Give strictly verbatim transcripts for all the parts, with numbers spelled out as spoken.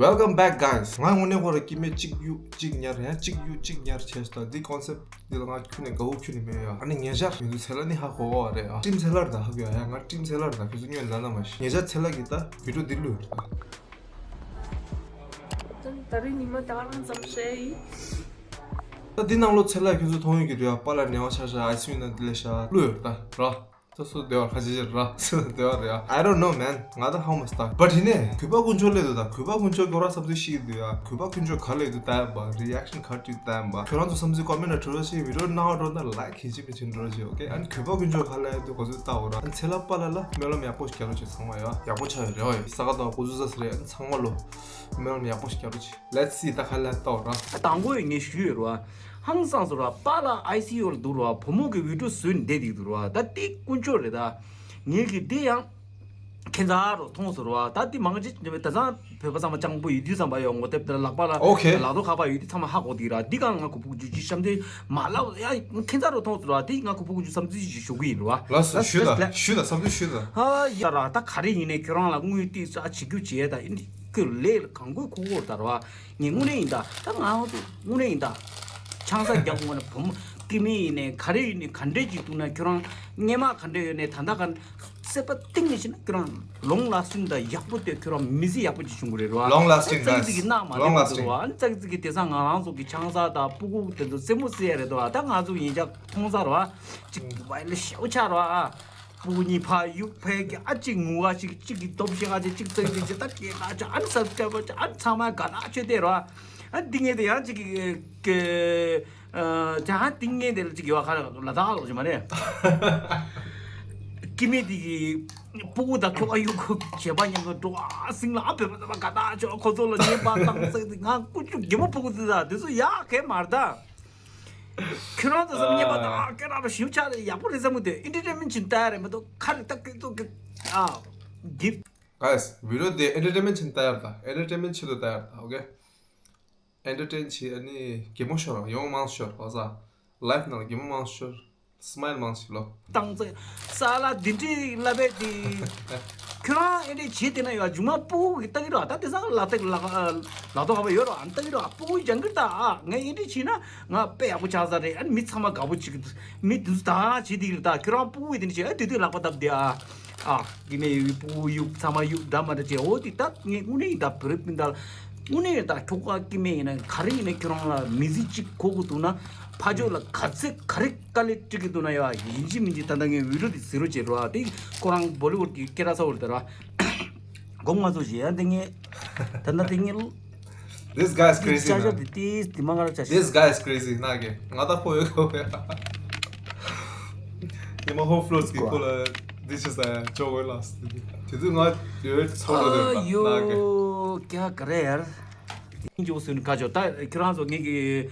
Welcome back, guys. ང་དངོས་གནས་ཁོ་ར་སྐྱེ་དམན་གཅིག་གཡུག་གཅིག་ཉར་ཡང་གཅིག་གཡུག་གཅིག་ཉར་བྱས་སོང་། འདི་ཀོན་སེབ་འདི་ལ་ང་ཁྱོན་ནས་དགའ་བོ་ཁྱོན་ནས་མེད་ཡ། ཨ་ནི་ཉེ་ཆར་ཡོད་དུས་ཚེ་ལ་ནི་ཧ་གོ་བ་རེད་ཨ། ཀྲིམ་ཚེ་ལར་ད་ཧ་གོ་ཡ། ཡ་ང་ཀྲིམ་ཚེ་ལར་ད་ཁྱོད་ཚོ་སྨྱོན་ལ་ན་མ་ཤི། ཉེ་ཆར་ཚེ་ལ་གི་ད་བི་ཌིའོ་འདི་བླུགས་ཡོད་ད། ད་རེས་ཉི་མ་ད་རང་ཙམ་བཤད་ཡིན། ད་འདི་ནང་ལོ་ཚེ་ལ་ཁྱོད་ཚོ་མཐོང་ཡོད་ཀྱི་འདུག་ཡ། པཱ་ལགས་ནད་པ་ཆགས་ཤག་ཨའི་སི་ཡུ་ནང་འདི་ལས་ཤག་བླུགས་ཡོད་ད་ར། ད་སུ་བདེ་བར་ཁ་ཆེ་ཆེ་ར། སུ་བདེ་བར་རེད་ཨ། I don't know, man. ང་ད་how much stuck. But ཡིན་ནའི་གུས་པ་དཀོན་མཆོག་སླེབས་འདུག་ད། གུས་པ་དཀོན་མཆོག་ཁྱོད་རང་བསམ་ཚུལ་ཤེས་ཀྱི་འདུག་ཡ། གུས་པ་དཀོན་མཆོག་ག་སླེབས་འདུག་ལྟ་ཡ་བ། རི་ཨེག་ཤན་ག་འདྲ་ལྟ་ཡ་བ། ཁྱོད་རང་ཚོ་བསམ་ཚུལ་ཀོ་མེན་ཊ་ལ་བྲིས་རོགས་བྱེད། བི་ཌིའོ་སྣང་བ་འགྲོ་ན་ལའིཀ་གལ་ཆེན་པོ་བྱེད་འགྲོ་རོགས་བྱེད། ཨོ་ཁེ། ཨ་ནི་གུས་པ་དཀོན་མཆོག་ག་སླེབས་འདུག་གོ་ཚོད་ལྟ་འོ་ར། ཨ་ནི་ཚེ་ལ་པཱ་ལགས་ལ་སྨོན་ལམ་ཡག་པོ་ཞིག་རྒྱག་རོགས་བྱེད། ཚང་མ་ཡ་ཡག་པོ་ཆགས་ཡོད་རེད་བ། ཡ་ས་ག་ཟླ་བ་དགུ་བཅུ་རྩ་གཅིག་རེད། ཨ་ནི་ཚང་མ་ལོ་སྨོན་ལམ་ཡག་པོ་ཞིག་རྒྱག་རོགས་བྱེད། Let's see ད་ག་ལ་ལྟ་འོ་ར། དང་པོ་ཡིན་ངས་ཞུས་ཡོད་ར། ཧང་སངས་སོང་ར། པཱ་ལགས་ཨའི་སི་ཡུ་ལ་འདུག་ར། བུ་མོ་གི་བི་ཌིའོ་བཟོས་ནས་བསྡད་འདུག་ར། ད་དེ་དཀོན་མཆོག་རེད་ད། ངེད་ཀྱིས་དེ་ཡང་ཁྱད་མཚར་རུ་མཐོང་སོང་ར། ད་དེ་མང་ཆེ་ད་ཚང་བོད་པ་ཚང་མ་སྤྱང་པོ་ཡོད་དུས་ཙམ་པ་ཡོད་ངོ་དེབ་དེ་ལག་པ་ལ་ཨོ་ཁེ། ལག་ཐོག་ཁ་པར་ཡོད་དུས་ཚང་མ་ཧ་གོ་དེ་ར། འདི་གང་ང་གོ་ཕུག་རྒྱུ་ཅི་བཤམས་དེ་མ་ལབ་ཡ་ཁྱད་མཚར་རུ་མཐོང་སོང་ར། དེ་ང་གོ་ཕུག་རྒྱུ་བསམ་ཚུལ་ཞིག་ཞུ་གི་ཡིན་ར། ལགས་སོ་ཞུས་ད་ཞུས་ད་བསམ་ཚུལ་ཞུས་ད། ཨ་ཡ་ར། ད་ག་རེ་ཡིན་ནའི་ཁྱོད་རང་ལ་དངུལ་ཏིག་ཙ་བྱེད་རྒྱུ་བྱས་ད་ཨིན་ཁོས་ལས་ལ་གང་དགོས་ཁོ་གོ་ད་ར་བ། ངས་དངོས་གནས་ཡིན་ད། ད་ང་ཧོ་དུ་དངོས་གནས་ཡིན་ད། ཆང་ས་རྒྱག་དགོས་ན་བུ་མོ་སྐྱེ་དམན་ཡིན་ནའི་ག་རེ་ཡིན་ནའི་ག་འདྲས་ཅིག་འདུག་ན་ཁྱོད་རང་སྔས་མ་ག་འདྲས་ཡོད་ནའི་ད་ལྟ་ག་སེམས་པ་གཏིང་ནས་བྱས་ན་ཁྱོད་རང་ལོང་ལ་སིང་ད་ཡག་པོ་དེ་ཁྱོད་རང་མི་ཚེ་ཡག་པོ་ཅིག་བྱུང་གི་རེད་ར་བ། Long lasting, ཙག་ཙིག་གི་guys. སྣང་མ་Long ལེན་ཐུབ་ར་lasting. བ། ཙག་ཙིག་གི་དེང་སང་ང་རང་ཚོ་གི་ཆང་ས་དང་སྤུ་གུ་དེ་ཚོ་རྩེད་མོ་རྩེ་ཡ་རེད་དོ་བ། ད་ང་ཚོ་ཡིན་ཅག་མཐོང་ས་ར་བ། ཅིག་བ་ལ་ཤེའུ་ཆགས་ར་བ། སྤུ་གུ་གཉིས་ཕར་གཡུག་ཕར་གྱི་ཨ་གཅིག་ངུ་བ་ཞིག་གཅིག་གིས་སྟོབས་ཤེས་ཨ་ཅེ་གཅིག་ཙག་ཙིག་ཅེ་ད་སྐད་ད་ཅེ་ཨ་ནི་སབ་སི་ཀ་རའི་བར་ཅེ་ཨ་ནི་ཚང་མ་དགའ་ཐག་ཆོད་དེ་ར། ཨ་འདི་ངས་དེ་ཡང་གཅིག་གི་གི་ཨ་ཅེ་ཨ་འདི་ངས་དེ་ལ་གཅིག་ཡོད་ཁ་ལ་ད་ལོག་ཅེ་མ་རེད། སྐྱེ་དམན་དེ་གི་སྤུ་གུ་དང་ཁྱོ་ག་གཡུག་ཁུག་བྱེད་པ་མཉམ་དུ་འགྲོ་བ་སིང་ལ་ཨ་བོད་པ་ཚང་མ་དགའ་ཐག་ཆོད། ཁོ་ཚོ་ལ་བརྙན་པར་བཏང་ཙག་ཙིག་ང་ཀུ་ཅུ་རྒན་མོ་སྤུ་གུ་དེ་ད་དེ་ཚོ་ཡག་གེ་མ་རེད་ད། ཁྱོད་རང་ཚོ་བསམ་ཉེས་པ་དང་སྐད་གྲགས་པ་ཞིབ་ཆགས་ལ་ཡག་པོ་རེད་བསམ་གི་འདུག་ཨེན་ཊར་ཊེན་མེན་ཊི་བྱེད་ན་ལྟ་ཡ་རེད་མ་གཏོགས་ཁ་རེ་ལྟ་སྐད་ཐོག་གི་ཨ། གིབ། Guys, video འདི་ཨེན་ཊར་ཊེན་མེན་ཊི་བྱེད་ན་ལྟ་ཡ་རེད་ད། ཨེན་ཊར་ཊེན་མེན་ཊི་བྱེད་དུ་ལྟ་ཡ་རེད་ད། ཨོ་ཁེ། ཨེན་ཊར་ཊེན་བྱེད་ཨ་ནི་གད་མོ་ཤོར་ཡོང་མང་ཤོར་ཨོ་ཟ། ལའིབ་ནང་ལ་གད་མོ་མང་ཤོར། སི་མའིལ་མང་ཤོར་ལོ། བཏང་ཚེ་ས་ལ་འདི་འདྲའི་ལབ་པའི་དེ། ཁྱོད་རང་ཨེ་འདྲས་བྱེད་དེ་ན་ཡོད་མཇུག་མ་སྤུ་གུ་གི་ལྟ་གི་རོགས་ད་དེ་སང་ལ་ལྟ་ལ་ལ་ཐོག་ཁ་པ་ཡོད་རོགས་ཨ་ལྟ་གི་རོགས་སྤུ་གུ་སྦྱང་གི་རོགས་ད་ཨ་ངས་ཨེ་འདྲས་བྱེད་ན་ང་དཔེ་ཡག་པོ་ཆགས་ས་རེད་ཨ་ནི་མི་ཚང་མ་དགའ་པོ་བྱེད་གི་འདུག་མི་དེ་ཚོ་ད་བྱེད་དེ་གི་རེད་ད་ཁྱོད་རང་སྤུ་གུ་དེ་འདྲས་བྱེད་ཨ་དེ་དུས་ལག་པ་བརྡབ་དེ་ཨ་ཨ་གི་མེ་ཡུ་སྤུ་གུ་གཡུག་ཚང་མ་གཡུག་འདྲ་མ་འདྲ་བྱེད་འོ་དེ་ད་ངས་དངོས་གནས་ཡིན་ད་བོད་རིགས་སྤུན་ཟླ་དངོས་གནས་ཡིན་ད་ཁྱོ་ག་སྐྱེ་དམན་ཡིན་ན་ག་རེ་ཡིན་ན་ཁྱོད་རང་ལ་མི་ཚེ་གཅིག་འཁོར་གི་འདུག་ན་ཕ་ཕྱོགས་ལ་ག་ཚད་ག་རེ། དཀའ་ལས་སྤྲད་ཀྱི་འདུག་ན་ཡ་ཡིན་གཅིག་མིན་གཅིག་ད་ལྟ་ངས་བི་ཌིའོ་དེ་གཟིགས་རོགས་བྱེད་རོགས་ཨ་དེ་ཁོ་རང་བོ་ལི་ཝུཌ་ཀྱི་སྐད་གྲགས་ཚ་བོ་རེད་ད་ར། སྒོམ་ང་ཚོ་བཞི་ཡ་དེ་ངས་ད་ལྟ་དེ་ངས། This guy is crazy, ཅ་ཅ man. དེ་ཏིས་དེ་མ་ང་ར་ཅ་ཤི། This guy is crazy. ན་གེ་ང་ད་ཕོ་ཡོད་གོ་ཡ། ཉི་མ་ཧོ་ཕ་ལོ་སི་ཀི་ཁོ་ལ་འདི་ཆི་ས་ཅོ་བོ་ལ་སི་དེ་དུས་ང་ཡོད་ཚོ་ལ་ཨ་རེད་ན་གེ་ཡོ་ཀྱ་ག་རེ་ཡར། འཇོག་སུན་ཁ་ཅོ་ད་ཁྱོད་རང་ཚོ་ངེད་ཀྱི།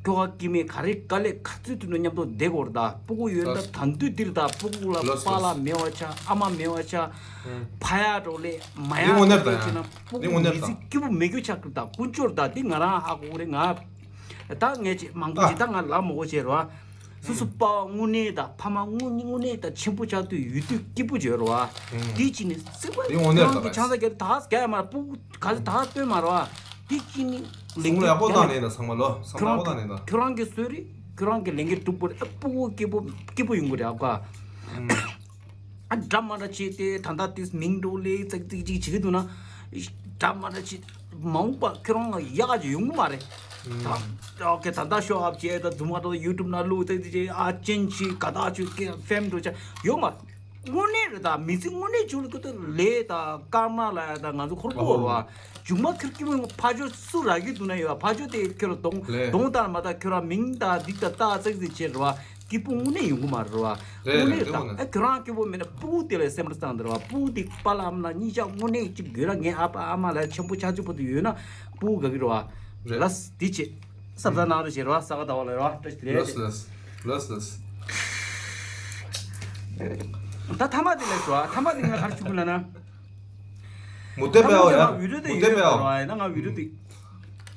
ཁྱོ་ག་སྐྱེ་དམན་ག་རེ་དཀའ་ལས་ག་ཚོད་ཐུབ་ན་མཉམ་དུ་བསྡད་དགོས་རེད་ད། སྤུ་གུ་ཡོད་ན་ད་དུས་འདིར་ད་སྤུ་གུ་ལ་ལོས་པཱ་ལགས་ལོས་མེད་པ་ཆགས་ཨ་མ་མེད་པ་ཆགས། ཧུམ། ཕ་ཡག་འགྲོ་ལས་མ་འདི་ཡག་དངོས་གནས་འགྲོ་ད་ལས་བྱས་ན་ཡ། སྤུ་འདི་གུ་དངོས་གནས་མི་རེད་ད། ཚེ་སྐྱིད་པོ་མེད་རྒྱུ་ཆགས་ཀྱི་རེད་ད། དཀོན་མཆོག་རེད་ད། འདི་ང་རང་ཧ་གོ་གི་རེད་ང་། ད་ངས་ཅིག་མང་པོ་ཅིག་ད་ང་ལབ་མ་དགོས་བྱས་རོ། སོ་སོ་པ་དངོས་གནས་དང་ཕ་མ་དངོས་གནས་དངོས་གནས་དང་ཆེན་པོ་ཆགས་དུས་ཡོད་དུས་སྐྱིད་པོ་བྱོས་རོ། ཨ། དེ་ཅི་ནི་སྲིད་པ་དེ་དངོས་གནས་ཁྱོད་རང་གི་ཆང་ས་རྒྱབ་ད་རྒྱ་ཡ་མ་སྤུ་གུ་ག་ཚོད་ད་སྟོན་མ་རོ། ཨ། དེ་ཅི་ནི་ལེགས་ལ་ཡག་པོ་བཏང་ནས་ད་ཚང་མ་ལོ་ཚང་མ་ཡག་པོ་བཏང་ནས་ད། ཁྱོད་རང་གི་གསོ་རིག་ཁྱོད་རང་གི་ལས་འགན་སྒྲུབ་པར་ཨ་སྤུ་གུ་སྐྱིད་པོ་སྐྱིད་པོ་ཡོང་གི་རེད་ཨ་ཀ། ཨ་འདྲ་མ་འདྲ་བྱས་ཏེ་ད་ལྟ་དེ་མིང་འགྲོ་ལེ་ཙག་ཙིག་ཅིག་བྱེད་ཀྱི་འདུག་ན། འདྲ་མ་འདྲ་བྱེད། མ་འོངས་པ་ཁྱོད་རང་ལ་ཡག་ཅིག་ཡོང་གི་མ་རེད། ད་ཨོ་ཁེ་ད་ལྟ་ཤོ་ཨབ་བྱས་ད་རྫུན་མ་འགྲོ་ཡུ་ཊུབ་ན་བླུགས་ཙག་ཙིག་བྱས་ཨ་ཅན་ཅིག་ག་ད་ཅིག་ཀེ་ཕེམ་འགྲོ་ཆ་ཡོད་མ་རེད། དངོས་གནས་རེད་ད། མི་ཚེ་དངོས་གནས་བྱུང་ལ་ཁོ་ཚོ་ལས་ད་སྐར་མ་ལ་ཡ་ད་ང་ཚོ་འཁོར་པོ་རེད་བ། མཇུག་མ་ཁེར་སྐྱིད་པོ་ཕ་ཇོ་སུ་རག་གི་འདུག་ན་ཡོད་ཕ་ཇོ་དེ་ཁྱོད་ལ་གདོང་ལས་གདོང་ལྟར་མ་ད་ཁྱོད་ར་མིང་ད་འདི་ད་ད་ཙག་ཙིག་བྱེད་རེད་བ། སྐྱིད་པོ་དངོས་གནས་ཡོང་གི་མ་རེད་བ། རེད་དངོས་གནས་རེད་ད་དངོས་གནས། ཨ་ཁྱོད་རང་སྐྱིད་པོ་མེད་ན་སྤུ་གུ་དེ་ལ་སེམས་པ་བཏང་དེ་རེད་བ། སྤུ་གུ་དེ་པཱ་ལགས་ཨ་མ་ལགས་གཉིས་ཆ་དངོས་གནས་གཅིག་དགོས་ར། ངའི་ཨ་ཕ་ཨ་མ་ལ་ཆེན་པོ་ཆགས་ཆོག་པོ་དེ་ཡོད་ན་སྤུ་གུ་དགའ་གི་རེད་བ། རེད། ལགས་འདི་བྱེད། བསམ་བློ་གནང་རོགས་བྱེད་རོགས། ས་ག་ཟླ་བ་ལ་རོགས་བཀྲ་ཤིས་བདེ་ལེགས་ལགས་བྱེད། ལགས་ལགས་ལགས། ད་ཐ་མ་དེ་ལས་སོ་ཐ་མ་དེ་ང་གར་ཆུག་གི་ལ་ན། མུ་སྟེགས་པའི་ཨོ་ཡ། ཐ་མ་དེ་ང་བི་ཌིའོ་དེ་མུ་སྟེགས་པའི་ཨོ། ཡོད་རོགས་ཡིན་ན་ང་བི་ཌིའོ་དེ།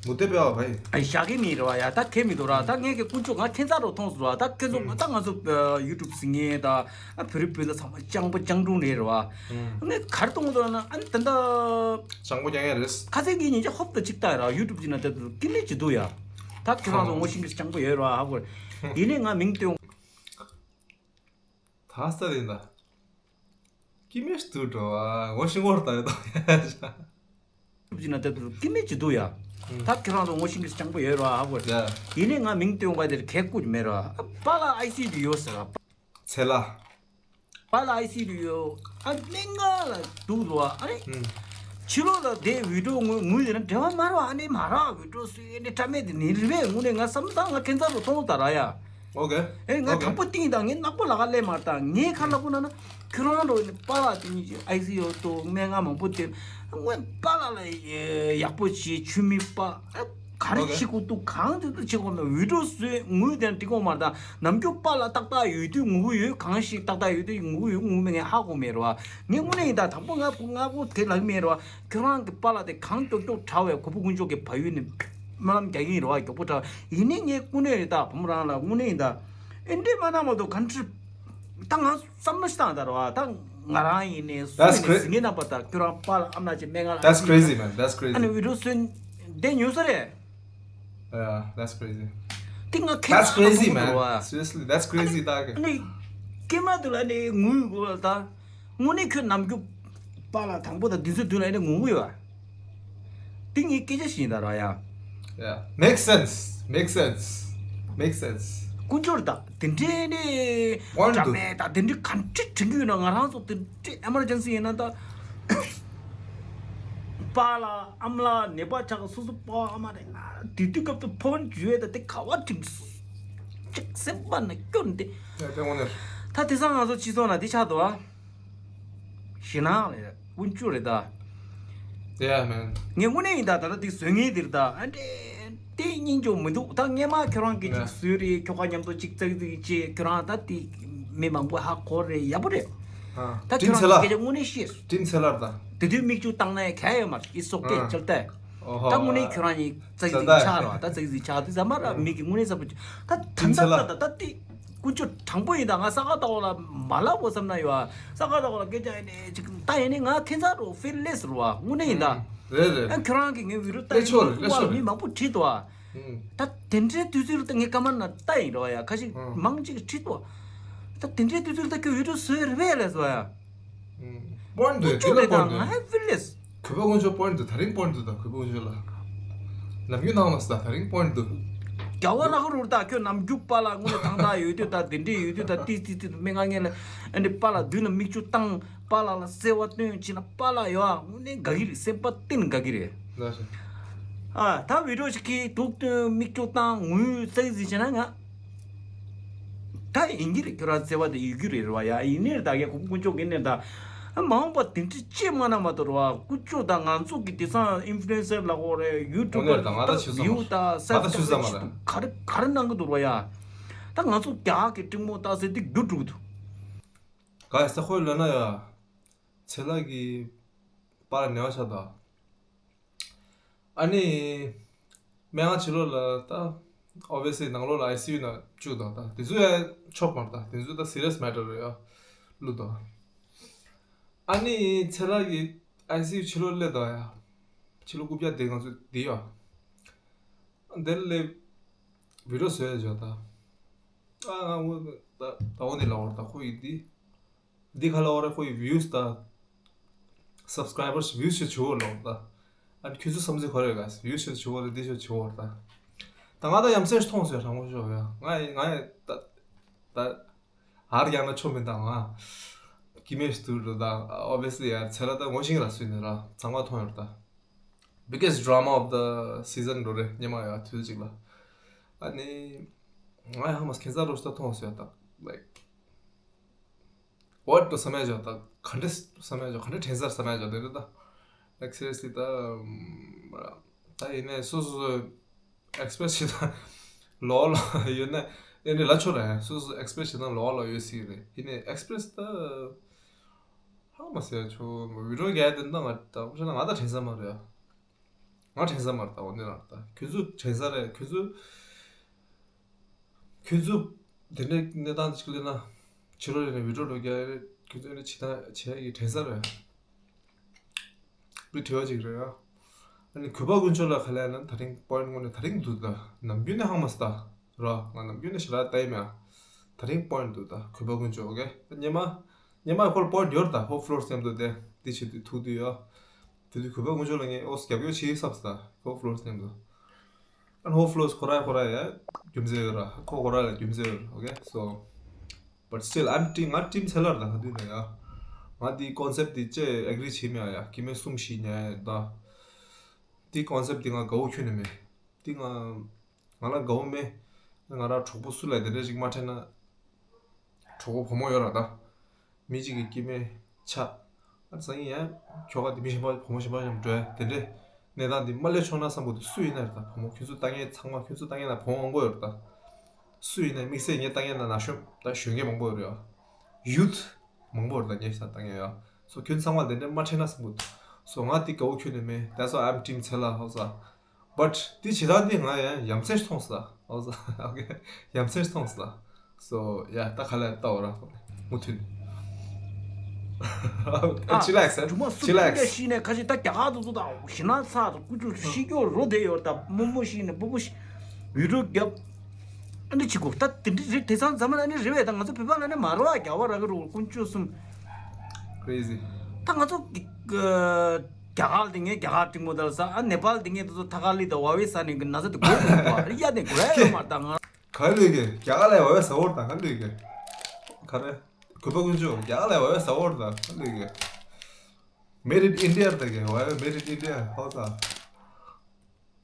མུ་སྟེགས་པའི་བ་ཡིན། ཨ་ཞག་གི་མིན་རེད་བ་ཡ། ད་ཁྱད་མི་འདུག་ར། ད་ངས་ཀྱི་དཀོན་མཆོག་ང་ཁྱད་མཚར་རུ་མཐོང་སོང་ར། ད་ཁྱེད་ཚོ་ད་ང་ཚོ་ཡུ་ཊུབ་གཟིགས་མཁན་ད་ཨ་བོད་རིགས་སྤུན་ཟླ་ཚང་མ་སྤྱང་པོ་སྤྱང་གྲུང་རེད་ར་བ། ངས་ག་རེ་གཏོང་འདུག་ན་ཨ་ནི་ད་ད་སྤྱང་པོ་རྐྱང་རྐྱང་རེད། ཁ་སང་གི་ཉིན་ཅིག་ཧོབ་ཏེ་ཅིག་ལྟ་ར། ཡུ་ཊུབ་ཅིག་ན་དེ་ཀི་ལི་ཅིག་འདུག་ཡ། ད་ཁྱེད་རང་ཚོ་ངོ་ཤེས་ཀྱི་སྤྱང་པོ་ཡོད་ར་ཧ་གོ། ཡིན་ནའི་ང་མིང་སྟོན། ད་ས་རེད་ད། ཀི་མེ་ཤི་དུ་འགྲོ་བ་ངོ་ཤེས་ངོར་ད་ཡོད་ད། ཅིག་ན་དེ་ཀི་མེ་ཅིག་འདུག་ཡ། ད་ཁྱེད་རང་ཚོ་ངོ་ཤེས་ཀྱི་སྤྱང་པོ་ཡོད་ར་ཧ་གོ། ཡ། ཡིན་ནའི་ང་མིང་སྟོན་པ་དེར་གལ་ཀུ་ཅིག་མེད་ར། པཱ་ལགས་ཨའི་སི་ཡུ་ཡོད་ཟེར་ར། ཚེ་ལ། པཱ་ལགས་ཨའི་སི་ཡུ་ཡོད། ཨ་སྨན་ཁང་ལ་འདུག་ར་ཨ་རེ། ཕྱི་ལོགས་ལ་བསྡད་བི་ཌིའོ་ངུ་ངུས་དེ་ན་འབྲེལ་བ་མ་ར་ཨ་ནི་མ་ར་བི་ཌིའོ་སུས་ཨ་ནི་ཁྲ་མེད་དེ་ནི་རི་བས་ངུ་ནས་ང་བསམ་སྟངས་ང་ཁྱད་མཚར་རུ་མཐོང་ད་ར་ཡ། ཨོ་ཀེ། ཨེ་ང་ཨོ་ཀེ། དང་པོ་སྟིང་དང་ངའི་ནག་པོ་ལ་ཁ་སླེབས་མ་ད་ངའི་ཁ་ལག་པོ་ན་ན་ཁྱོད་རང་རོ་ནི་པཱ་ལགས་དེ་གཉིས་ཀྱི་ཨའི་སི་ཡུ་ཏུ་སྨན་ཁང་མང་པོ་དེ་སྔོན་པཱ་ལགས་ལ་ཡག་པོ་བྱེད་ཆུ་མིག་པ་ཨ་ག་རེ་ཨོ་ཀེ། བྱེད་དགོས་འདུག་གང་དུ་དུ་བྱེད་དགོས་མེད་བི་ཌིའོ་བཟོས་ངུས་དེ་འགྲིག་གོ་མ་ད་ནམ་རྒྱུན་པཱ་ལགས་ཏག་ཏག་ཡོད་དུས་ངུ་གི་ཡོད་གང་ཞིག་ཏག་ཏག་ཡོད་དུས་ངུ་གི་ཡོད་ངུ་མེད་ངས་ཧ་གོ་མེད་རོ་ངས་དངོས་གནས་ཡིན་ད་དང་པོ་ང་ཕོ་ང་ཕོ་དེ་ལགས་མེད་རོ། ཁྱོད་རང་གི་པཱ་ལགས་དེ་གང་མགྱོགས་མགྱོགས་དྲག་བས་གོ་བུ་དཀོན་མཆོག་གི་བལ་ཡུལ་ནས་སྨོན་ལམ་རྒྱག་གི་ཡིན་རེད་བ། མགྱོགས་པོ་དྲག་ཡིན་ནའི་ངས་དངོས་གནས་རེད་ད་བུ་མོ་རང་ལ་དངོས་གནས་ཡིན་ད། ཨེ་འདྲས་མ་གནང་མ་གཏོགས་ག་འདྲ། ད་ང་བསམ་བློ་ཞིག་བཏང་ད་རེད་བ། ད་ང་རང་ཡིན་ནའི་སུ་That's ཡིན་ནའི་cra- གཟིགས་མཁན་རྣམ་པ་ད་ཁྱོད་རང་པཱ་ལགས་ཨ་མ་ལགས་ཀྱི་སྨན་ཁང་ལ་That's crazy, man. That's crazy. ཨ་ནི་བི་ཌིའོ་བཟོས་བསྡད་མྱོང་ས་རེད། Yeah, that's crazy. དེ་ང་ཁྱད་That's མཚར་crazy, མཐོང་གི་འདུག man. བ། Seriously, that's crazy, ད་གི། ཨ་ནི་སྐྱེས་མ་དུ་ལ་ནི་ངུས་དགོས་ལ་ད། དངོས་གནས་ཁྱོད་ནམ་རྒྱུན་པཱ་ལགས་དང་པོ་དང་འདི་ཚོའི་མདུན་ལ་ཨེ་འདྲ་ངུ་གི་ཡོད་པ། འདི་ངའི་སྐད་ཆ་ཞིག་ཡིན་ད་ར་ཡ། Yeah, makes sense, makes sense, makes sense. དཀོན་མཆོག་ད་དེ་འདྲའི་ནི་Point འདྲ་འདུག་མེད་ད་དེ་འདྲའི་ག་འདྲ་དྲན་གི་ཡོད་ན་ང་རང་ཚོ་དེ་འདྲའི་ཨེ་མར་ཇེན་སི་ཡིན་ན་ད། པཱ་ལགས་ཨ་མ་ལགས་ནད་པ་ཆགས་སོ་སོ་པཱ་ཨ་མ་རེད་ན་དེ་དུས་སྐབས་དུ་ཕོན་བརྗོད་ད་དེ་ག་བ་ཁྲིམས་སོ་ཅིག་སེམས་པ་ན་སྐྱོན་དེ། Yeah, དེ་དངོས་གནས། ད་དེང་སང་ང་ཚོ་སྤྱི་ཚོགས་ན་དེ་ཆགས་འདུག་ཨ། ཞེད་སྣང་རེད་ཀུན་སྤྱོད་རེད་ད། Yeah, man. ངས་དངོས་གནས་ཡིན་ད་ད་ལྟ་དེ་བཟོས་ངེས་དེར་ད་ཨ་འདྲེ། དེ་སྙིང་རྗེ་མི་འདུག་ད་སྔས་མ་ཁྱོད་རང་གིས་ཅིག Yeah. བཟོས་རེད་ཁྱོ་ག་མཉམ་དུ་ཅིག་ཙག་ཙིག་བྱས་ཁྱོད་རང་ད་དེ་མི་མང་པོ་ཧ་གོ་རེད་ཡག་པོ་རེད། ཨ། ད་ཁྱོད་རང་གིས་སྐད་ཆ་དངོས་གནས་བཤད། ཀྲིན་ཚེ་ལར་ད། དེ་དུས་མིག་ཆུ་བཏང་ན་ཡང་ག་ཡོད་མ་རེད་ཨི་སོག་ཏེ་ཨ། ཅལ་ཏེ། ཨོ་ཧོ། ད་དངོས་གནས་ཁྱོད་རང་གཉིས་ཙག་ཙིག་ཆགས་རོགས་ད་ཙག་ཙིག་ཆགས་དུས་ཙམ་མ་ར་མིག་གི་དངོས་གནས་ཚ་པོ་ད་ད་ད་ད་ད་ད་དེ། ཀུ་ཅོ་དྲང་པོ་ཡིན་ད་ང་ས་ག་ཏོག་ལ་མ་ལབ་བོ་བསམ་ན་ཡོད་ཨ། ས་ག་ཏོག་ལ་སྐད་ཆ་ཡིན་ནས་ཅིག་ད་ཡིན་ནས་ང་ཁྱེད་ཚ་རོ་ཕིལ་ལེས་རོ་ཨ་དངོས་གནས་ཡིན་ད། རེད་རེད། ཨ་ཁྱོད་རང་གིས་ངའི་བི་རུ་ལྟ་ཡིན་ལེགས་ཆོག་རེད་ལེགས་ཆོག་རེད། མི་མང་པོ་ཁྲིད་དོ་ཨ། ད་དེ་འདྲའི་དུས་ཚོད་ལ་ད་ངའི་ཀ་མ་ན་ལྟ་ཡིན་རོ་ཡ་ཁ་ཤས་མང་ཅིག་ཁྲིད་དོ། ད་དེ་འདྲའི་དུས་ཚོད་ལ་ད་ཁྱོད་བི་རུ་བཟོས་རེད་པས་ལས་བཟོ་ཡ། པོན་ཊི་ཀུ་ཅོ་དེ་ལ་རེད་ད་པོན་ཊི་ང་ཧེ་ཕིལ་ལེས། གུས་པ་དཀོན་མཆོག་པོ་ཡིན་འདུག་ད་རིང་པོ་ཡིན་འདུག་ད་གུས་པ་དཀོན་མཆོག་ལ། ནམ་རྒྱུན་ནང་ལ་ས་ད་རིང་པོ་ཡིན་འདུག་རྒྱ་བ་ར་ཧ་རུ་ད་ཁྱོད་ནམ་རྒྱུན་པཱ་ལགས་དངོས་གནས་ཐང་ཐང་ཡོད་དུས་ད་དེ་འདྲས་ཡོད་དུས་ད་ཏི་ཏི་ཏི་ཏི་མི་ང་ངས་ལ་ཨ་ནི་པཱ་ལགས་མདུན་ལ་མིག་ཆུ་བཏང་པཱ་ལགས་ལ་གསོལ་བ་བཏོན་བྱས་ན་པཱ་ལགས་ཡོད་ཨ་དངོས་གནས་དགའ་གི་རེད་སེམས་པ་གཏིང་ནས་དགའ་གི་རེད། ལགས་སོ། ཨ་ད་བི་ཌིའོ་ཞིག་གིས་འདུག་སྟོན་མིག་ཆུ་བཏང་ངུས་ཙག་ཟིག་བྱས་ན་ང་། ད་ཡིན་གྱི་རེད་ཁྱོད་རང་བརྩེ་བ་དེ་ཡོད་རྒྱུ་རེད་རེད་བ་ཡ་ཡིན་ནའི་ད་ཡ་ཁོ་དཀོན་མཆོག་གི་ནས་ད། མ་འོངས་པ་དེ་འདྲ་ཅི་མ་ན་མ་གཏོགས་རེད་བ་དཀོན་མཆོག་ད་ང་ཚོ་གི་དེང་སང་ཨིན་ཕུ་ལུ་ཨེན་སར་ལ་འོ་རེད་ཡུ་ཊུབ་པར་ད་ང་ད་ཆུ་ས་མ་རེད། ང་ད་ཆུ་ས་མ་རེད། ག་རེ་ག་རེ་གནང་གི་འདུག་རེད་བ་ཡ། ད་ང་ཚོ་རྒྱ་གི་སྤྲིང་མོ་ལྟ་ཟེར་དེ་རྒྱུ་འགྲུབ་གི་འདུག་ག་ས་ཁོས་ལབ་ན་ཡ། ཚེ་ལགས་ཀྱི་པར་ནེ་བ་ཆ་ད། ཨ་ནི། སྨན་ཁང་ཕྱི་ལོགས་ལ་ད། ཨོ་བི་སི་ལི་ནང་ལོགས་ལ་ཨའི་སི་ཡུ་ནང་བཅུག་དང་ད་དེ་ཚོ་ཡང་ཆོག་མ་རེད་ད་དེ་ཚོ་ད་སི་རི་ཡས་མེ་ཊར་རེད་ཡ། བླུགས་དང་། ཨ་ནི་ཚེ་ལགས་ཀྱིས་ཨའི་སི་ཡུ་ཕྱི་ལོགས་སླེབས་དང་ཡ། ཕྱི་ལོགས་རྐུབ་བཀྱག་དེ་ང་ཚོ་བསྡད་ཡ། དེར་སླེབས། བི་ཌིའོ་བཟོས་ཡ་བྱ་ད། ཨ་ང་འོ་ད་ད་འོ་ནི་ལ་བར་ད་ཁོ་ཡིས་འདི། འདི་ག་ལ་བ་རེད་ཁོ་ཡི་views་དང་subscribers views་ཞིག་བྱུང་བ་ལོག་ད། ཨ་ཁྱོད་ཚོ་བསམ་ཚུལ་ག་རེ་ག views་ཞིག་བྱུང་བ་རེད་འདི་ཞིག་བྱུང་བ་རེད་ད། ད་ང་ད་ཡ་མཚན་ཞིག་མཐོང་སོང་དྲང་པོ་ཤོད་ཡ་ང་ཡི་ང་ཡི་ད་ད་ཨར་ཡང་ན་ཆོ་མིན་ད་ང་ཀི་མེ་ཞིག་ཏུ་རེད་ད་obviously་ཡ་ཚེ་ལ་ད་ངོ་ཤེས་ལ་སུ་ཡིན་ན་ར་ཚང་མ་མཐོང་ཡོད་ད། Biggest drama of the season་འགྲོ་རེད་ཉི་མ་ཡ་དུས་གཅིག་ལ། ཨ་ནི་ང་ཡ་ཧ་མ་ཁྱེད་ཚ་རོ་ཞིག་ད་མཐོང་སོང་ཡ་ད་like། What to བསམ་ཡ་ཅོག་ད་ག་འདྲ་བསམ་ཡ་ཅོག་ག་འདྲ་དྲན་ས་བསམ་ཡ་ཅོག་དེ་རེད་ད། Like seriously་ད་ད་ཡིན་ནའི་སོ་སོ་ཨེག་སི་པི་རེ་སི་ཞིག་ད་ལོག་ལ་ཡོད་ན་ཨེ་འདྲ་ལ་ཆོ་ར་ཡ་སོ་སོ་ཨེག་སི་པི་རེ་སི་ཞིག་ད་ལོག་ལ་ཡོད་སྲིད་རེད་ཡིན་ནའི་ཨེག་སི་པི་རེ་སི་ད་ཧ་མ་ཟེར་ཡ་ཆོ་བི་ཌིའོ་རྒྱག་དེ་ད་ང་ད་ང་ད་དྲན་ས་མ་རེད་ཡ། ང་དྲན་ས་མ་རེད་ད། འོ་ནི་རང་ད་ཁྱོད་ཚོ་དྲན་ས་རེད། ཁྱོད་ཚོ་ཁྱོད་ཚོ་དེ་འདྲའི་གནས་སྟངས་ཅིག་སླེབས་ན། ཕྱི་རོལ་ནས་བི་ཌིའོ་འགྲོ་རྒྱག་རེད། ཁྱོད་ཚོ་འདྲ་ཇི་ལྟར་བྱས་ཡི་དྲན་ས་རེད། པི་དྲི་བ་ཅིག་རེད་ཡ། ཨ་ནི་གུས་པ་དཀོན་མཆོག་ལ་ག་ལས་ན་ད་རིང་པོ་ཡིན་ཊི་དངོས་གནས་ད་རིང་འདུག་ད། ནམ་རྒྱུན་ནས་ཧང་མ་སི་ད་ར། ང་ནམ་རྒྱུན་ནས་ཞེ་དྲག་ལྟ་ཡི་མེད་ཨ། ད་རིང་པོ་ཡིན་ཊི་འདུག་ད་གུས་པ་དཀོན་མཆོག་ཨོ་ཀེ། སྙེ་མ་སྙེ་མ་ཁོ་ལ་པོ་ཡིན་ཊི་ཡོད་རེད་ད། ཧོབ་ཕློར་སེམས་དུ་དེ་དེ་བྱེད་དུས་ཐུག་དུས་ཡ། དེ་དུས་གུས་པ་དཀོན་མཆོག་ལ་ངས་ཨོ་རྒྱབ་སྐྱོར་བྱེད་བསམ་སི་ད། ཧོབ་ཕློར་སེམས་དུ། And hopefully ཁོ་ར་ཁོ་ར་ཡ་རྒྱུ་མཚན་ཡོད་ར། ཁོ་ཁོ་ར་ལ་རྒྱུ་མཚན་ཡོད་ར། Okay, so but still I'm team, ང་ཊིམ་ཚེ་ལར་དང་ག་དུས་ནས་ཡ། ང་དེའི་ཀོན་སེབ་དེ་ཅེ་ཨེག་རི་བྱེད་མེད་ཡ། ཀི་མེ་གསུམ་བཞི་ཉལ་ད། དེའི་ཀོན་སེབ་དེ་ང་དགའ་བོ་ཁྱོན་ནས་མེད། དེ་ང་ང་ལ་དགའ་བོ་མེད། ང་ར་གྲོགས་པོ་སུ་ལ་དེ་འདྲ་ཞིག་མ་འཕྲད་ན། གྲོགས་པོ་བུ་མོ་ཡོད་ར་ད། མི་གཅིག་གི་སྐྱེ་དམན་ཆགས། ཨ་སང་ཉིན་ཡང་ཁྱོ་ག་དེ་མི་གཞན་པ་བུ་མོ་གཞན་པ་མཉམ་འགྲོ་ཡ་དེ་འདྲས། གནས་སྟངས་འདི་མ་སླེབས་ཆོག་ན་བསམ་གི་འདུག་སུ་ཡིན་ན་རེད་ད། བུ་མོ་ཁྱོད་ཚོ་ལྟ་མཁན་ཚང་མ་ཁྱོད་ཚོ་ལྟ་མཁན་ན་བུ་མོ་མང་པོ་ཡོད་རེད་ད། སུ་ཡིན་ན་དམིགས་བསལ་ངས་ལྟ་མཁན་ན་ན་གཞོན་ད་གཞོན་སྐྱེས་མང་པོ་ཡོད་རེད་ཡ། ཡུཐ་མང་པོ་ཡོད་རེད་ད་ངས་ད་ལྟ་མཁན་ཡ། སོ་ཁྱོད་ཚང་མ་དེ་འདྲས་མ་འཕྲད་ན་བསམ་གི་འདུག་སོ་ང་དེ་དགའ་བོ་ཁྱོན་ནས་མེད། That's why I'm team ཚེ་ལ་ཧོ་ས། But དེ་བྱེད་སྟངས་དེ་ང་ཡང་ཡ་མཚན་མཐོང་སོང་། ཨོ་ཟ། Okay, ཡ་མཚན་མཐོང་སོང་། So yeah, ད་ག་ལེར་ལྟ་བ་ར་མུ་མཐུད། ཨ། Chillax, ཨ། ཇུ་མ་སུ་Chillax. དེ་འདྲ་ཤི་ནས་ཁ་ཤས་ད་རྒྱ་གར་དུ་ཚོ་དང་ཞི་ན་ཚ་དང་ཀུ་ཅུ་ཤི་སྐྱོ་རོ་དེ་ཡོད་ད། རྨོ་མོ་ཤི་ནས་སྤོ་བོ་ཤི་བི་ཌིའོ་རྒྱབ། ཨ་འདྲ་བྱེད་དགོས་ད། དེ་འདྲ་རེད། དེང་སང་འཛམ་གླིང་ནི་རེད་བས་ད། ང་ཚོ་བོད་པ་ལ་ནི་མ་རོ་ཨ་རྒྱ་བ་ར་གི་རོ་ཀུན་སྤྱོད་གསུམ། Crazy. ད་ང་ཚོ་གི་གི་རྒྱ་གར་དེ་ངས་རྒྱ་གར་ཀྲིང་མོ་དར་ས། ཨ་ནེ་པཱལ་དེ་ངས་དེ་ཚོ་ཐ་ཀ་ལི་དང་ཝ་ཝེ་ས་ནས་གི་ན་ཚ་དེ་གོ་དགོས་པ་རེད་ཡ། དེ་གོ་ཡ་ཡོད་མ་རེད་ད་ང་། ག་ལོས་གི་རྒྱ་གར་ལ་ཝ་ཝེ་ཟ་འོར་དང་ག་ལོས་གི། ག་རེ། གུས་པ་དཀོན་མཆོག་རྒྱ་གར་ལ་ཝ་ཝེ་ཟ་འོར་དང་ག་ལོས་གི། Made in India ད་གི་ཝ་ཝེ་Made in India ཧོ་ས།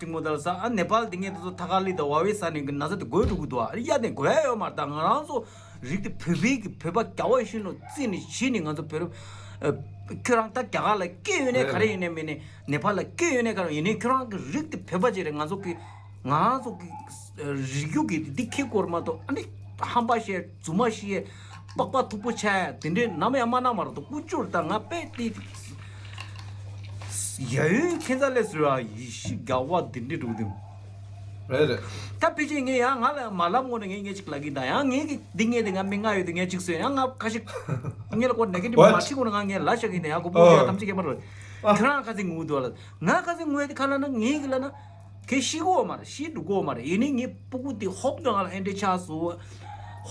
ཏིང་མོ་དར་ས། ཨ་ནེ་པཱལ་དེ་ངས་དེ་ཚོ་ཐ་ཀ་ལི་དང་ཝ་ཝེ་ས་ནས་གི་ན་ཚ་དེ་འགོས་འགྲོ་གི་འདུག་ཨ་རི་ཡ་དེ་འགོས་ཡ་ཡོད་མ་རེད་ད། ང་རང་ཚོ་རིགས་དེ་བོད་པའི་གི་བོད་པ་རྒྱ་བ་ཤི་ནོ་རྩིས་ནས་བྱས་ནས་ང་ཚོ་བོད་རབས། ཨ། ཁྱོད་རང་ད་རྒྱ་གར་ལ་སྐྱེས་ཡོད་ནས་ག་རེ་ཡིན་ནས་མིན་ནས་ནེ་པཱལ་ལ་སྐྱེས་ཡོད་ནས་ག་རེ་ཡིན་ནས་ཁྱོད་རང་གི་རིགས་དེ་བོད་པ་ཅིག་རེད། ང་ཚོ་གི་ང་ཚོ་གི་རིགས་རྒྱུད་ཀྱི་འདི་ཁྱི་སྐོར་མ་གཏོགས་ཨ་ནི་ཧམ་པ་བཤད་རྫུན་མ་བཤད་པགས་པ་མཐུག་པོ་ཆགས་ཡ་དེ་འདྲའི་ནམ་ཡང་མ་གནང་མ་རེད་དོ། ཀུ་ཅོར་དང་ང་དཔེ་དེ་ཡ་ཡོད་ཁྱེད་ཚ་ལས་ཟེར་བ་ཡི་ཤི་རྒྱ་བ་དེ་འདྲའི་འགྲོ་གི་འདུག་རེད་རེད། ད་ཕལ་ཆེར་ངས་ཡང་ང་ལ་མ་ལབ་སྔོན་ནས་ངས་ངས་ཅིག་ལབ་ཀྱི་ད། ཡང་ངས་ཀྱི་འདི་ངས་དེ་ང་མི་ང་ཡོད་དེ་ངས་ཅིག་ཟོས་ཡང་ང་ཁ་ཤས་ངས་ལ་ཀོ་ནེ་གེ་ཊིབ་མ་ཁྲིད་སྔོན་ནས་ང་ངས་ལབ་བཞག་གི་ཡིན་ད། ཡང་གོ་པོ་ཡོད་དམ་ཚིག་གེ་མ་རེད། ཁྱེད་རང་ཁ་ཚིག་ངུ་འདུག་ལ། ང་ཁ་ཚིག་ངུ་ཡ་དེ་ཁ་ལ་ན་ངས་ཀྱི་ལ་ན། ཁྱེད་ཤི་གོ་མ་རེད། ཤི་འགྲོ་གོ་མ་རེད། ཡིན་ནའི་ངའི་སྤུ་གུ་དེ་ཧོབ་ཏེ་ང་ལ་ཨེ་འདྲ་ཆགས་སོང་།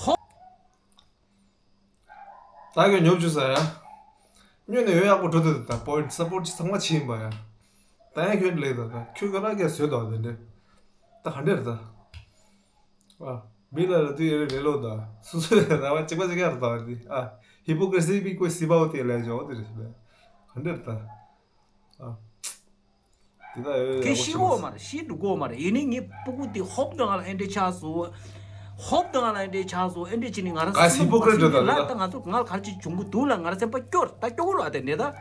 ཧོབ། ད་ཁྱོད་ཉོབ་བཅུག་ས་ཡ། སྔོན་ནས་ཡོད་ཡག་པོ་འགྲོ་འདུག་ད་པོ་ཡིན་ཊི་སབ་པོར་ཊི་ཚང་མ་བྱེད་ཡིན་པ་ཡ། ད་ཡང་ཁྱོད་ལེགས་ད། ད་ཁྱོད་ཁ་ལག་གས་བཟོས་དོ་དེ་འདྲ། ད་ག་འདྲ་རེད་ད། ཨ། མི་ལ་ལ་དུས་ཡོད་རེད་ལོ་ད། སོ་སོའི་ར་བ་གཅིག་པ་གཅིག་ཡར་ད་འདི། ཨ། ཧི་པོ་ཀ་རེ་སི་པི་ཀོ་སི་པའོ་དེ་ལས་ཇོ་དེ་རེད་ད། ག་འདྲ་རེད་ད། ཨ། དེ་ད་ཡོད་ཡོད་ཁྱེད་ཤི་གོ་མ་རེད། ཤི་འགྲོ་གོ་མ་རེད། ཡིན་ནའི་ངའི་སྤུ་གུ་དེ་ཧོབ་ཏེ་ང་ལ་ཨེ་འདྲ་ཆགས་སོང་། ཧོབ་ཏེ་ང་ལ་ཨེ་འདྲ་ཆགས་སོང་། ཨེ་འདྲ་བྱས་ནས་ང་རང་ཨ་སེམས་སི་པོ་ཀ་རེ་ཊི་ད་ལ་ད་ང་ཚོ་ང་ལ་ག་རེ་ཅིག་བྱུང་གི་འདུག་ལ་ང་རང་སེམས་པ་སྐྱོ་རེད་ད། སྐྱོ་གི་རེད་ད་དེ་འདྲ་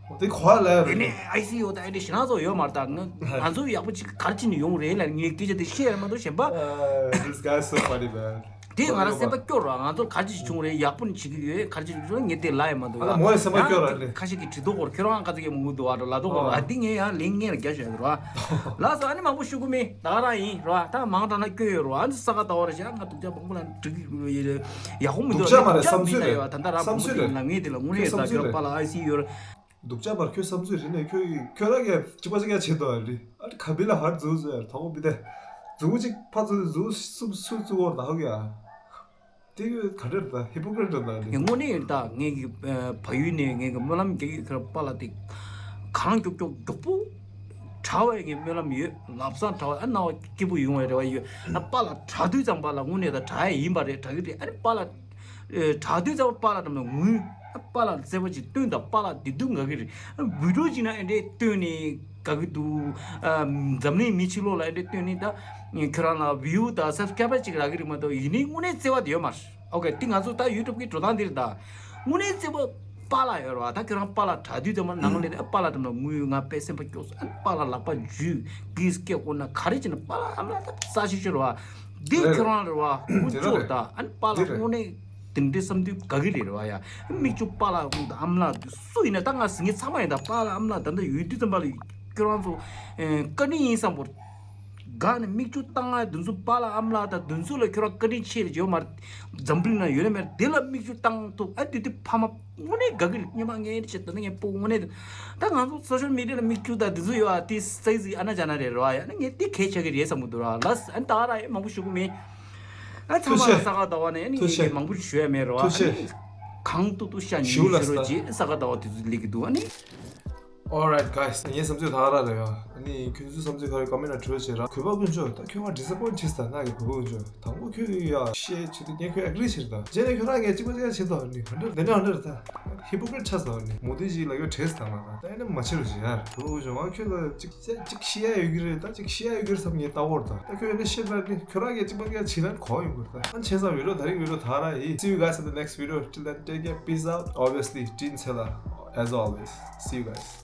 ད། དེ་ག་ལ་རེད། ཡིན་ནའི་ཨའི་སི་ཡུ་ད་ཨེ་འདྲ་ཞེ་དྲག་ཚོ་ཡོད་མ་རེད་ད། ང་ང་ཚོ་ཡག་པོ་ཅིག་ག་རེ་བྱས་ནས་ཡོང་རེད་ལ་ངས་སྐད་ཆ་དེ་བཤད་ཡ་མ་གཏོགས་གཞན་པ། Uh, this guy is so funny, man. དེ་ང་རང་སེམས་པ་སྐྱོ་ར། ང་ཚོར་ག་རེ་ཅིག་བྱུང་རེད། ཡག་པོ་ནི་བྱེད་ཀྱི་ཡོད། ག་རེ་ཅིག་བྱུང་ངས་དེ་ལབ་ཡ་མ་འདུག་ཨ་ལ་ཡ། མོ་ཡི་སེམས་པ་སྐྱོ་ར་ཡང་ལེ། ཁ་ཤས་ཀྱིས་དྲི་དོགས་སྐོར་ཁྱོད་རང་ཁ་ཚིག་གི་མང་པོ་འདུག་ཨ་འགྲོ་ལ་དོགས་སྐོར། ཨ། ཨ་འདི་ངས་ཡང་ལན་ངས་ལ་རྒྱ་ཞོད་ར། ལགས་སོ། ཨ་ནི་མང་པོ་ཞུ་གི་མེད། ད་ག་རང་ཡིན་ར། ད་མང་དྲགས་ན་སྐྱོ་ཡོད་ར། ཨ་ནི་ས་ག་ཟླ་བ་ར་བཞག་ང་སྡུག་ཅག་མང་པོ་ལ་འགྲིག་གི་ཡོད། ཡག་པོ་མི་འདུག་སྡུག་ཅག་མ་རེད། སྡུག་ཅག་བསམ་ཚུལ་མིན་ན་རེད། ཡོད། ད་ལྟ་ར་བསམ་ཚུལ་རེད། ལ་ངས་དེ་ལ་དངོས་གནས་ད་ཁྱོད་པ་ལ་ཨའི་སི་ཡུ་ཡོད་ར། སྡུག་ཅག་མ་རེད། ཁྱོད་བསམ་ཚུལ་རེད་ནས་ཁྱོད་ཁྱོད་རང་གིས་གཅིག་པ་གཅིག་རྐྱང་བྱེད་དོ་ཨ་རི། ཨ་རི་ཁ་བི་ལ་ཧར་འཛུགས་བཟོས་ཐོག་པི་ཏེ། མཛུ་གུ་གཅིག་ཕར་འཛུགས་འཛུགས་སུ་སུ་བཙུགས་འོར་ད་ཧོ་གི་ཨ། དེ་ག་འདྲ་རེད་ད། ཧི་པོ་ཀ་རེ་ཊི་རེད་ད་ཨ་རི། དངོས་གནས་ཡིན་ད། ངས་ཀྱི་ཨ་བལ་ཡུལ་ནས་ངས་ཀྱི་སྨོན་ལམ་རྒྱག་གི་ཁར་པཱ་ལགས་དེ་གང་མགྱོགས་མགྱོགས་མགྱོགས་པོ་དྲག་པའི་ངས་སྨོན་ལམ་ཡོད། ལམ་སང་དྲག་པ་ཨ་རྣ་བ་སྐྱིད་པོ་ཡོང་བའི་རེ་བ་ཡོད། ཨ་པཱ་ལགས་དྲག་དུས་ཙམ་པ་ལ་དངོས་གནས་ད་དྲག་ཡ་ཡིན་པ་རེད། དྲག་གི་རེད། ཨ་རི་པཱ་ལགས་ཨེ་དྲག་དུས་ཙམ་པ་པཱ་ལགས་འགྲམ་ལ་ངུས། ཨ་པཱ་ལགས་རྩེད་པ་ཅིག་སྟོན་དང་། པཱ་ལགས་བདེ་སྡུག་དགའ་གི་རེད། ཨ་བི་ཌིའོ་ཅིག་ན་ཨེ་འདྲས་སྟོན་ནས་དགའ་གི་འདུག་ཨ་འཛམ་གླིང་མི་ཕྱི་ལོགས་ལ་ཨེ་འདྲས་སྟོན་ནས་ད་ཁྱོད་རང་ལ་བིའུ་དང་སབ་སི་ཀ་རའི་བར་ཅིག་རག་གི་རེད་མ་གཏོགས་ཡིན་ནའི་དངོས་གནས་བརྩེ་བ་དེ་ཡོད་མ་རེད། ཨོ་ཀེ། དེ་ང་ཚོ་ད་ཡུ་ཊུབ་གི་འགྲོ་སྟངས་འདི་རེད་ད། དངོས་གནས་བརྩེ་བ་པཱ་ལགས་ཡོད་རེད་བ། ད་ཁྱོད་རང་པཱ་ལགས་དྲག་དུས་ཙམ་པ་ནང་ལ་ཨ་པཱ་ལགས་འགྲམ་ལ་ངུས། ང་དཔེ་སེམས་པ་སྐྱོ་སོང་། ཨ་པཱ་ལགས་ལག་པ་འཇུས་གིས་སྐད་བསྐོར་ན་ག་རེ་བྱས་ན་པཱ་ལགས་ཨ་མ་ལགས་ད་ས་ཤི་ཤི་རེད་བ། འདི་རེད་རེད། ཁྱོད་རང་རེད་བ། དཀོན་མཆོག་རེད་ད། ཨ་ནི་པཱ་ལགས་དངོས་གནས་དེ་འདྲའི་བསམ་དུས་དགའ་གི་རེད་རེད་བ་ཡ། མིག་ཆུ་པཱ་ལགས་ཨ་མ་ལགས་འདི་སུ་ཡིན་ན་ད་ང་ཟིན་གི་ཚང་མ་ཡིན་ད། པཱ་ལགས་ཨ་མ་ལགས་ད་ལྟ་ཡོད་དུས་ཙམ་པ་ལ་ ཁྱོད་རང་ཚོ་ཨེ་བཀའ་དྲིན་ཡིན་བསམ་པོ། དགའ་ནས་མིག་ཆུ་བཏང་ཨ། དེ་ཚོ་པཱ་ལགས་ཨ་མ་ལགས་དང་དེ་ཚོ་ལ་ཁྱོད་རང་བཀའ་དྲིན་ཆེ་རེ་ཡོད་མ་རེད། འཛམ་བུ་གླིང་ན་ཡོད་ན་མེད་དེ་ལ་མིག་ཆུ་བཏང་ཐུབ་ཨ། དེ་དུས་ཕ་མ་དངོས་གནས་དགའ་གི་རེད། སྙམ་པ་ངས་བྱེད་ད་ནི་ངས་སྤུ་དངོས་གནས་ད་ང་ཚོ་སོ་ཤལ་མི་ཌི་ཡ་ལ་མིག་ཆུ་དང་དེ་ཚོ་ཡོད་ཨ། དེ་སའི་ཟི་ཨ་ན་ཅ་ན་རེད་རོ་ཨ། ཡ་ན་ངས་དེ་གལ་ཆགས་ཀྱི་རེད་བསམ་གི་འདུག་ར། ལགས་ཨ་ནི་ད་ར་ཡ་མང་པོ་ཞུ་གི་མེད། ཨ་ཚང་མ་ལ་ས་ག་ཟླ་བ་ནས་ཨ་ནི་ངས་མང་པོ་ཞུ་ཡ་མེད་རོ་ཨ། ཨ་ནི་གང་ཐུབ་ཐུབ་ཤ་ཉུང་ཞུ་རོགས་བྱེད། ས་ག་ཟླ་བ་དེ་ཚོ་སླེབས་ཀྱི་འདུག་ཨ་ནི། Alright guys, ངའི་བསམ་ཚུལ་ད་ག་རང་རེད་ཡ། ཨ་ནི་ཁྱོད་ཚོའི་བསམ་ཚུལ་ག་རེ་ཀོ་མེན་ཊ་ནང་བྲིས་བྱས་ར། གུས་པ་དཀོན་མཆོག་ད་ཁྱོད་ང་ཌི་སེ་པོའིན་ཊི་བྱེད་ད་ན་གི། གུས་པ་དཀོན་མཆོག་དང་པོ་ཁྱོད་ཀྱི་ཡ་ཤེས་བྱེད་དུས་ངས་ཁྱོད་ཨེག་རི་བྱེད་ད། རྗེས་ནས་ཁྱོད་རང་ངས་གཅིག་པ་གཅིག་ཡ་བྱེད་ད། ཨ་ནི་ཧན་ཌེ་རེཌ་དེ་ནས་ཧན་ཌེ་རེཌ་ད། ཧི་པོ་ཀི་རེཊ་ཆགས་ད། ཨ་ནི་མོ་དི་ཇི་ལ་ཡོད་བྲེས་ད་ང་ད། ད་ཨ་ནི་མ་བྱེད་རོགས་བྱེད་ཡ། གུས་པ་དཀོན་མཆོག་ང་ཁྱོད་ལ་གཅིག་གཅིག་ཤེས་ཡ་ཡོད་ཀྱི་རེད་ད། གཅིག་ཤེས་ཡ་ཡོད་ཀྱི་རེད་བསམ་ངས་ལྟ་བོར་ད། ད་ཁྱོད་ཨ་ནི་ཤེས་ད། ཨ་ནི་ཁྱོད་རང་ངས་གཅིག་པ་གཅིག་ཡ་བྱེད་ན་གོ་ཡོང་གི་རེད་ད། ཨ་ནི་བྱས་ཙང་བི་ཌི་ཡོ་ད་རིང་བི་ཌི་ཡོ་ད་ག་རང་ཡིན། See you guys in the next video. Till then, take care, peace out. Obviously, ཏིན་ཚེ་ལ། As always, see you guys.